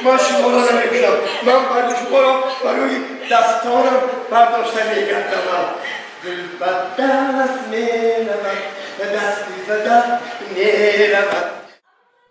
Ман шуморо намекушам, ман барои шуморо барои дастонам бардошта мегардамам. Дил ба даст меравад, дасти ба даст меравад.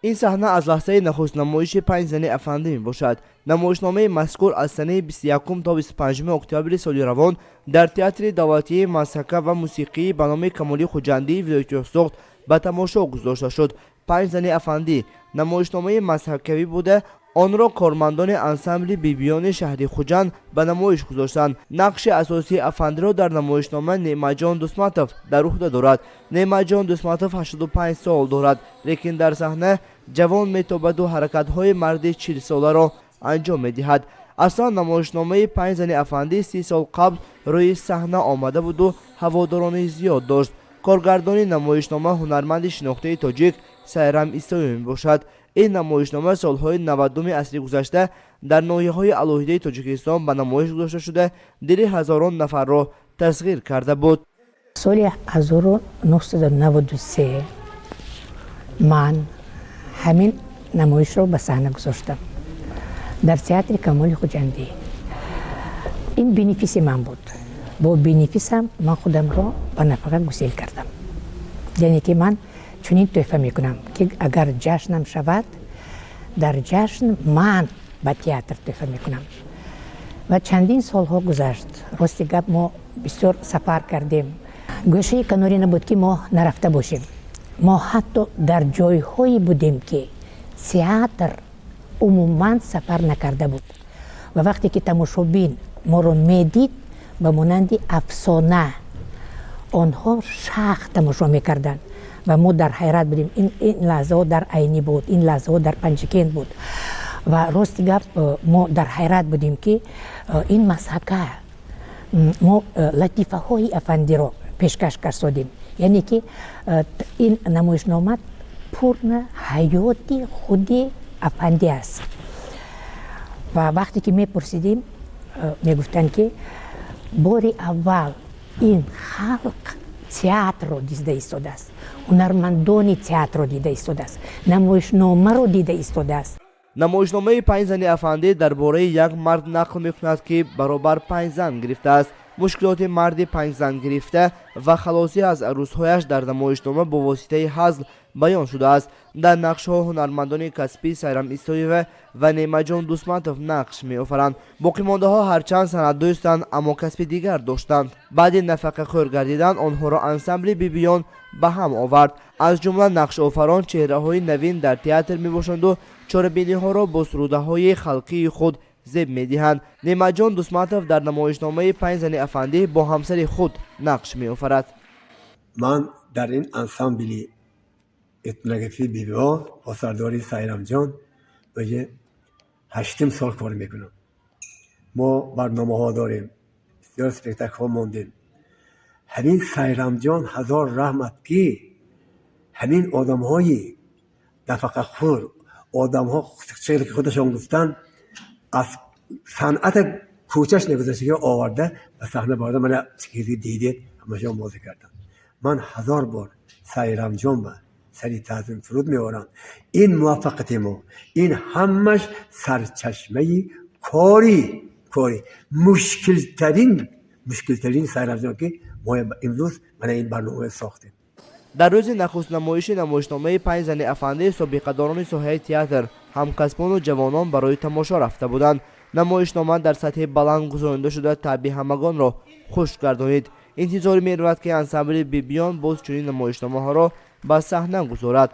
Ин саҳна аз лаҳзаи нахуст намоиши «Панҷ зани афандӣ» мебошад. Намоишномаи мазкур аз санаи 21 то 25 октябри соли равон дар Театри давлатии мазҳака ва мусиқии ба номи Камоли Хуҷандии вилояти Суғд ба тамошо гузошта шуд. «Панҷ зани афандӣ» намоишномаи мазҳакавӣ буда, онро кормандони ансамбли бибиёни шаҳри Хуҷанд ба намоиш гузоштанд. Нақши асосии афандиро дар намоишнома Неъматҷон Дусматов дар уҳда дорад. Неъматҷон Дусматов 85 сол дорад, лекин дар саҳна ҷавон метобаду ҳаракатҳои марди 40-соларо анҷом медиҳад. Аслан намоишномаи «Панҷ зани афандӣ» 30 сол қабл рӯи саҳна омада буду ҳаводорони зиёд дошт. Коргардони намоишнома ҳунарманди шинохтаи тоҷик Сайрам Исоев мебошад. Ин намоишнома солҳои 90-уми асри гузашта дар ноҳияҳои алоҳидаи Тоҷикистон ба намоиш гузошта шуда, дили ҳазорон нафарро тасхир карда буд. Соли 1993 ман ҳамин намоишро ба саҳна гузоштам дар театри Камоли Хуҷандӣ. Ин бенефиси ман буд. Бо бенефисам ман худамро ба нафақа гусел кардам, яъне ки ман чунин тӯҳфа мекунам, ки агар ҷашнам шавад, дар ҷашн ман ба театр тӯҳфа мекунам. Ва чандин солҳо гузашт. Рости гап, мо бисёр сафар кардем, гӯшаи каноре набуд, ки мо нарафта бошем. Мо ҳатто дар ҷойҳое будем, ки театр умуман сафар накарда буд. Ва вақте ки тамошобин моро медид, ба монанди афсона онҳо шах тамошо мекарданд ва мо дар ҳайрат будем. Ин лаҳзаҳо дар Айнӣ буд, ин лаҳзаҳо дар Панҷакент буд. Ва рости гап, мо дар ҳайрат будем, ки ин мазҳака, мо латифаҳои афандиро пешкаш кардодем, яъне ки ин намоишнома пурра ҳаёти худи афандӣ аст. Ва вақте ки мепурсидем, мегуфтанд, ки бори аввал ин халқ театрро дида истодааст, ҳунармандони театрро дида истодааст, намоишномаро дида истодааст. Намоишномаи «Панҷ зани афандӣ» дар бораи як мард нақл мекунад, ки баробар панҷ зан гирифтааст. Мушкилоти марди панҷзан гирифта ва халосӣ аз арӯсҳояш дар намоишнома бо воситаи ҳазл баён шудааст. Дар нақшҳо ҳунармандони касбӣ Сайрам Исоева ва Неъматҷон Дусматов нақш меофаранд. Боқимондаҳо ҳарчанд санъатдӯстанд, аммо касби дигар доштанд. Баъди нафақахӯр гардидан онҳоро ансамбли бибиён ба ҳам овард. Аз ҷумла нақшофарон чеҳраҳои навин дар театр мебошанду чорабиниҳоро бо сурудаҳои халқии худ зеб медиҳанд. Неъматҷон Дусматов дар намоишномаи «Панҷ зани афандӣ» бо ҳамсари худ нақш меофарад. Ман дар ин ансамбли этнографии бибиҳо бо сардори Сайрамҷон уже ҳаштим сол кор мекунам. Мо барномаҳо дорем, бисёр спектаклҳо мондем. Ҳамин Сайрамҷон, ҳазор раҳмат, ки ҳамин одамҳои нафақахӯр, одамҳо чизе ки худашон гуфтанд, аз санъата кӯчаш нагузаштагӣ оварда ба саҳна барда, мана чизе дидед, ҳамашон бозӣ карданд. Ман ҳазор бор Сайрамҷон ба сари таъзим фуруд меорам. Ин муваффақияти мо, ин ҳамаш сарчашмаи кори мушкилтарин Сайрамҷон, ки мо имрӯз мана ин барномаро сохтем. Дар рӯзи нахустнамоиши намоишномаи «Панҷ зани афандӣ» собиқадорони соҳаи театр, ҳамкасбону ҷавонон барои тамошо рафта буданд. Намоишнома дар сатҳи баланд гузаронида шуда, таъби ҳамагонро хуш гардонид. Интизор меравад, ки ансамбли бибиён боз чунин намоишномаҳоро ба саҳна гузорад.